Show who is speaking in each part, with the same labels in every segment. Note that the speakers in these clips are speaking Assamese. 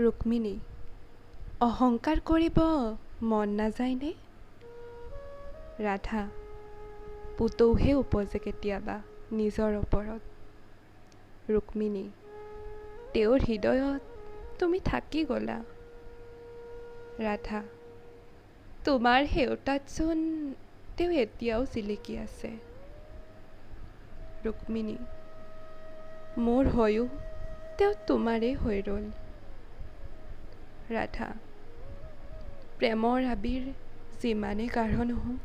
Speaker 1: ৰুক্মিণী, অহংকাৰ কৰিব মন নাযায়নে? ৰাধা, পুতৌহে উপজে কেতিয়াবা নিজৰ ওপৰত। ৰুক্মিণী, তেওঁৰ হৃদয়ত তুমি থাকি গ'লা। ৰাধা, তোমাৰ সেউতাতচোন তেওঁ এতিয়াও জিলিকি আছে। ৰুক্মিণী, মোৰ হৈও তেওঁ তোমাৰেই হৈ ৰ'ল। ৰাধা, প্ৰেমৰ আবিৰ যিমানেই গাঢ় নহওক,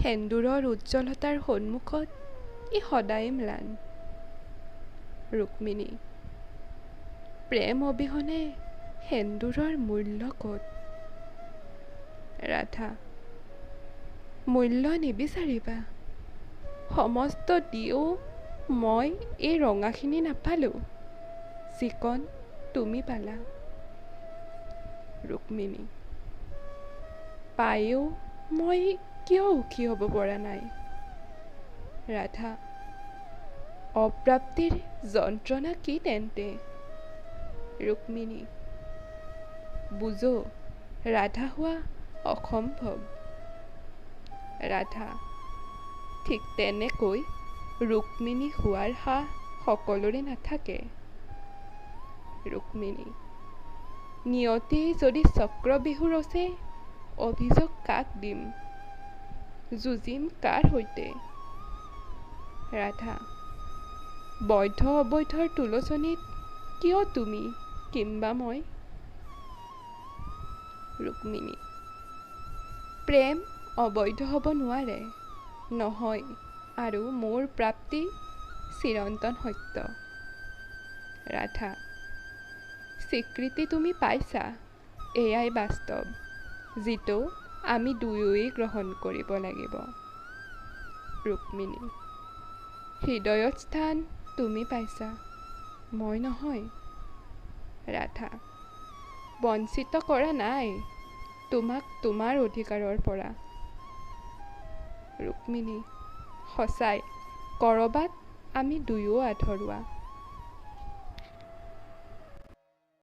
Speaker 1: সেন্দুৰৰ উজ্জ্বলতাৰ সন্মুখত ই সদায়ে ম্লান। ৰুক্মিণী, প্ৰেম অবিহনে সেন্দুৰৰ মূল্য ক'ত? ৰাধা, মূল্য নিবিচাৰিবা। সমস্ত দিও মই এই ৰঙাখিনি নাপালোঁ, যিকণ তুমি পালা। ৰুক্মিণী, পায়ো মই কিয় সুখী হ'ব পৰা নাই? ৰাধা, অপ্ৰাপ্তিৰ যন্ত্ৰণা কি তেন্তে? ৰুক্মিণী, বুজো, ৰাধা হোৱা অসম্ভৱ। ৰাধা, ঠিক তেনেকৈ ৰুক্মিণী হোৱাৰ সাহ সকলোৰে নাথাকে। ৰুক্মিণী, নিয়তিয়েই যদি চক্ৰবেহু ৰচে, অভিযোগ কাক দিম? যুঁজিম কাৰ সৈতে? ৰাধা, বৈধ অবৈধৰ তুলচনীত কিয় তুমি কিম্বা মই? ৰুক্মিণী, প্ৰেম অবৈধ হ'ব নোৱাৰে, নহয়, আৰু মোৰ প্ৰাপ্তি চিৰন্তন সত্য। ৰাধা, স্বীকৃতি তুমি পাইছা, এয়াই বাস্তৱ, যিটো আমি দুয়োৱেই গ্ৰহণ কৰিব লাগিব। ৰুক্মিণী, হৃদয়ত স্থান তুমি পাইছা, মই নহয়। ৰাধা, বঞ্চিত কৰা নাই তোমাক তোমাৰ অধিকাৰৰ পৰা। ৰুক্মিণী, সঁচাই ক'ৰবাত আমি দুয়ো আধৰুৱা।